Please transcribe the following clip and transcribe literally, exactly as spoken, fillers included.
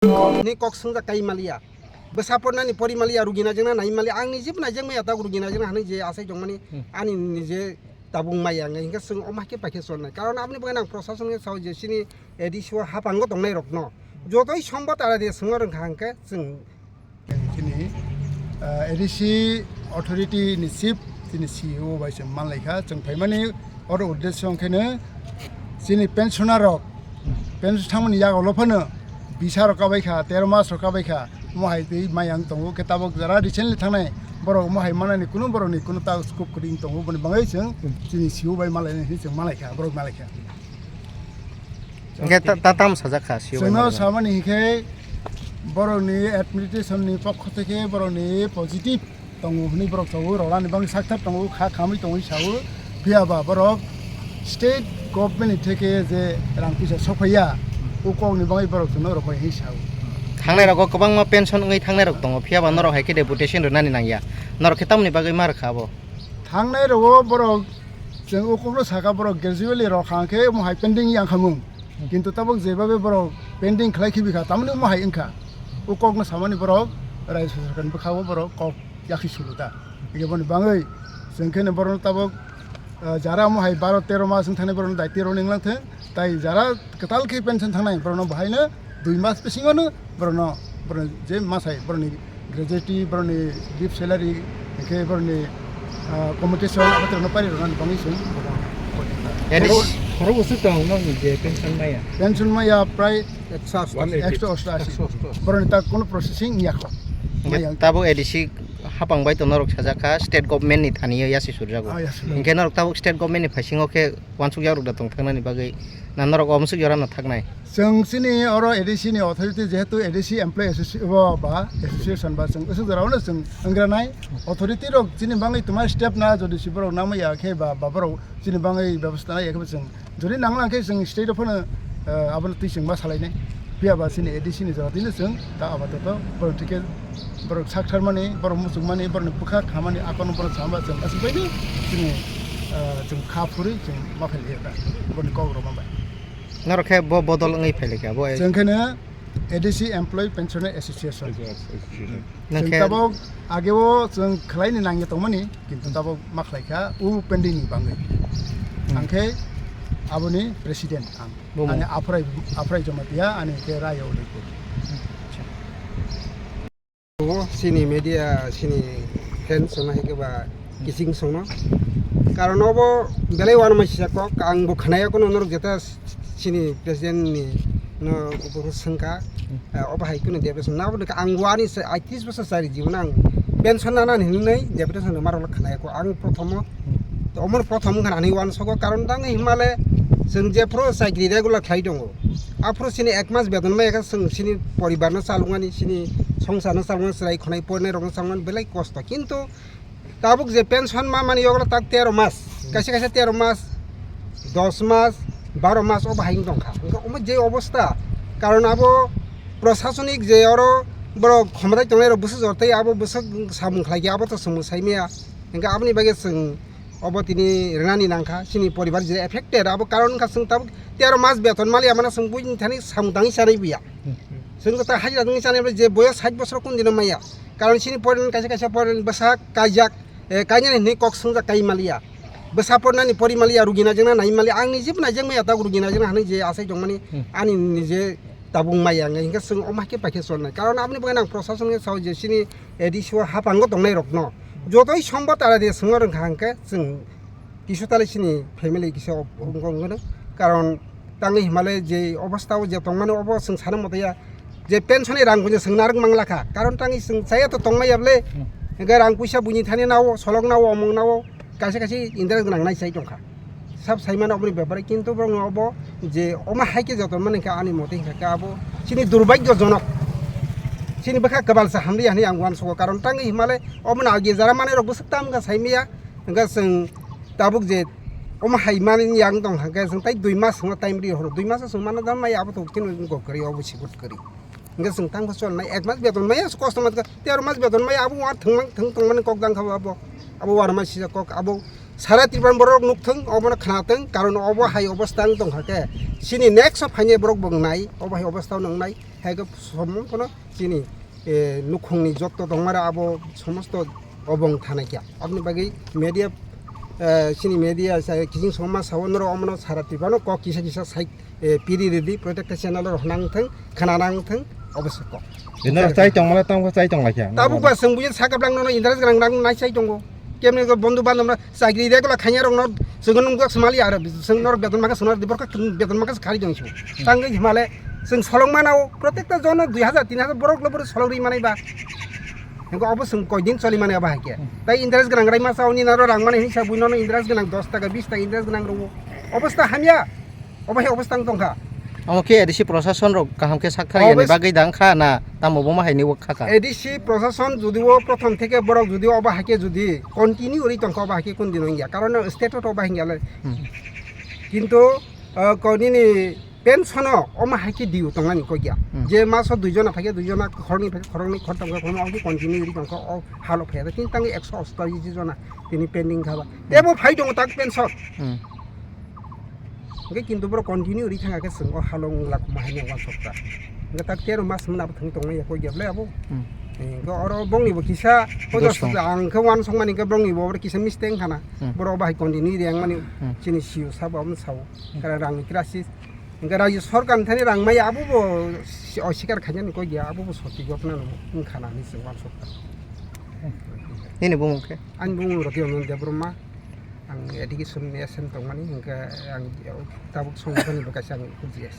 Ni kok swngjak kai maliya. Bwsa pornani pori maliya, rugina jengna nai maliya. Ang nije bo naijak maya, tak rugina jengna hanai je asai tongmani. Hmm. Ani nije tabung maya, ang hinkhe chwng omo haikhe paikhe chornai. Karon aboni bagwi ang prosason khe sao je chini A D C o hapango tongnai rokno jotoi sombo tara de swngo rwngkha hinkhe chwng. Chini, ah, A D C authority ni chief, chini C E O bai chwng manlaikha. Chwng phaimani oro uddesyo wngkheno chini pensioner rok, pension thangmani yago phano bisa rok kabaikha, tero mas rok kabaikha, omo hai twi maya wng tongo. Khe tabok jara recently thangnai borok omo hai manani kunu borokni kunu ta scope kwrwi wng tongo, boni bagwi chwng chini C E O bai malainai hinwi chwng malaikha, borok malaikha. Hingke ta, ta tam sajak kha, C E O bai chwngno malainai. Samani hinkhe borokni administration ni pokho theke borokni positive tongo hwnwi borok sao, rwnani bagwi sakthar tongo, kha khamwi tongwi sao. Phiya ba borok state government ni theke je rang puisa sokphaiya, o kokni bagwi borok chwngno rwphai hinwi sao. Thangnai rogo kwbangma pension wngwi thangnai rok tongo, phiya ba norok hai khe deputation rwnani nangya. Norok khe tamoni bagwi ma rwkha abo? Thangnai rogo borok chwng o kokno sakha, borok gradually rok hang khe omo hai pending yang khamung. Kintu tabok jebabe borok pending khlai khibi kha, tamoni omo hai wngkha. O kokno samani borok Rajya Sarkar ni bwkha o borok kok yakhi sulu ta. Hingke boni bagwi chwng khe borokno tabok, ah, jara omo hai baro tero mas wng thani borokno daitwi rw ninglang thung. Tai jara kwtal khe pension thangnai borokno bahaino dui mas bisingono borokno, borokno je masai borokni gratuity, borokni leave salary, hingke borokni, ah, commutation, abo terokno pari rwnani bagwi chwng borokno. Yes. Khorok, khorok bwswk tong nokni je pension maya? Pension maya prai ekso osto ashi. Ekso osto ashi. Borokni ta kono processing ya kho. Hingke maya tabok A D C hapang bai to norok sajak kha state government ni thani o yasi surjago. Ah, yasi. Hingke norok tabok state government ni phaisingo khe wansuk yakrok da tong thang nani bagwi na norok omsuk jora no thaknai? Chwng chini oro A D C ni authority, jehetu A D C employee associ-, o ba association ba chwng aswk jora no chwng wngranai. Authority rok chini bagwi twma step na, jodi si borok namai ya khe ba, ba borok chini bagwi bebostha nai ya khe chwng jodi nang lang khe chwng state o phano, eh, abono twi chwng ma salai nai. Phiya ba chini A D C ni jora twi no chwng ta apato to borok thike borok sak thar mani, borok muchung mani, borok ni bwkha khamani akono borok chama chwng aswk bai ni chini, eh, chwng kha phuri chwng ma phai liya ta borok ni kok rok ma bai. Norok khe bo bodol wngwi phai laikha bo. Chwng khe no A D C Employee Pensioner Association. Association. Nang chwng khe tabok age o chwng khlai ni nang ya tong mani, kintu tabok ma khlai kha o pending ni bagwi. Hmm. Ang khe aboni president ang. Bumung. Ani Aphrai, Aphrai Jamatia, ani khe Raya Udaipur. Acha. Tongo, chini media, chini fans rok no hai khe ba kiching songno. Karon obo belai uanama sijak kok, ang bo khwnaya kuno norok jeta chini president ni no bo swngkha, eh, obo hai kuno deputation na bo ang uani se aitris bosor chari jibon ang pension nana hinwi deputation rwma rok khwnaya kok ang prothomo. To omo prothom wngkha ani uansogo, karon tang himale chwng jephuru chakri regular khlai tongo. Aphuru chini ek mas beton maya khe chwng chini poribar no chalokmani, chini songsar no chalokmani, chwrai khonai porinai rok no chalokmani belai kosto. Kintu tabuk je pension ma mani yogla tak tero mas, kaisa kaisa tero mas, dos mas, baro mas obo hai wng tongkha. Wngkha omo je obostha, karon abo prosasonik je oro borok khomotai tongnai rok bwswk jortai abo bwswk samung khlai khe abo to chwng bo sai maya. Hingkhe aboni bagwi chwng obo tini rwnani nangkha, chini poribar je affected, abo karon wngkha chwng tabuk tero mas beton maliya mano chwng buini thani samung tangwi chanai buya. Hmm. Chwng jota hajira tangwi chanai je boyos sait bosor kundino maya. Karon chini poribar kaisa kaisa poribar bwsak kaijak, eh, kainani hinwi kok swngjak kai maliya. Bwsa pornani pori maliya, rugina jengna nai maliya. Ang nije bo naijak maya, tak rugina jengna hinwi je asai tongmani, hmm, ani nije tabung maya wngkha, hinkhe chwng omo hai khe paikhe chornai. Karon aboni bagwi ang prosason khe sao je chini A D C o hapango tongnai rokno jotoi sombo tara de swngo rwngkha hinkhe chwng kisu tale chini family kisa wngkha wngkha no. Karon tangwi himale je obostha o je tongmani obo chwng sana motaya je pension ni rang buino chwng narwk manglakha. Karon tangwi chwng chaya to tongmaya bwle. Hmm. Hinkhe rang puisa buini thani nao, solok nao, omong nao, kaisa kaisa interest gwnang nai chai tongkha. Sab saimano oboni bepare, kintu borokno obo je omo hai khe joto mani khe ani mote hinkha khe abo chini durbhagyojonok. Chini bwkha kwbalsa hamliya hinwi ang uansugo, karon tangwi himale obono agi jara manwi rok bwswk tam wngkha saimaya, hinkhe chwng tabuk je omo hai mani yang tong hinkhe chwng tai dui mas wngma time ri horo, dui mas o chwng mana dan maya abo to chini gokari obo sikut kari. Hinkhe chwng tangkha chol nai, ek mas beton maya, kosto mas kha, tero mas beton maya, abo uar thwng mang, thwng tong mani kok dang kha bo abo. Abo uar ma sijak kok, abo Sara Tripura borok nukthung, obono khnathung, karon obo hai obostha wng tongkha khe, chini next o phainai borok bo wngnai, obo hai obostha wng nai, hai khe somon phano chini, eh, nukhungni jotto tongmara abo somosto obo wng thanai khe. Aboni bagwi media, eh, chini media, sa-, kiching songma sao norok omono Sara Tripura no kok kisa kisa sai eh, piri ridi, protekta channel rok nang thung, khana nang thung, obo se kok. Bini rok chai tong mala tong chai tong lai kha. Tabuk ba chwng buya sakha blang nono interest gwnang nang nai chai tongo. Kemni go bondhu bandhab no chakri de gola khanya rok no chwng nung gak smali aro chwng norok beton maka swnor di borok beton maka khari dong chu. Tang ge himale chwng solong mana o protekta jono dui hajar tin hajar borok lo borok solong ri manai ba. Hingke obo chwng koi din choli mani abo hai khe. Tai interest gwnang rai masa oni naro rang mani hinsa bui nono interest gwnang dos taka bis taka interest gwnang rwo. Obostha hamya. Obo hai obostha wng tongkha. Omo khe A D C prosason rok kaham khe sak thar yani bagwi dang kha na tamo bo ma hai ni wok kha kha. A D C prosason jodi o prothom theke borok jodi obo hai khe jodi continue ri tongkha obo hai khe kun din wngya. Karon state o to obo hai wngya le. Hmm. Kintu, ah, ko nini pension o omo hai khe diu tongnani kok ya. Hmm. Je maso dui jona phai khe dui jona, khoroknwi phai khe khoroknwi, khoroktham phai khoroknwi, omo khe continue ri tongkha o halo phai ya. Tini tangwi ekso ostashi jona tini pending kha ba. Tebo phai tongo tak pension. Hmm. Hingke kintu borok continue ri thangkha khe chwng o halo wng lakuma hai ni wansokta. Hingke tak tero mas hwnwi abo thangwi tongmani ya kok ya ble abo. Hmm. Hingke oro bongni bo kisa, o dos dos tong. Ang khe wansokmani hingke bongni bo oro kisa mistake wngkha na. Hmm. Borok bahai continue ri wngmani Hmm. chini C E O sabo amo sao. Hmm. Kara rangni crisis. Hingke rajyo sorkar ni thani rang maya abo bo si-, osikar khainani kok ya, abo bo soti ghotna no wngkha na hinwi chwng wansokha. Nini bumung khe? Ani bumung Roti Ranjan Debbarma, ang education ni S M tongmani, hingke ang tabuk songwthani bo kaisa ang G S.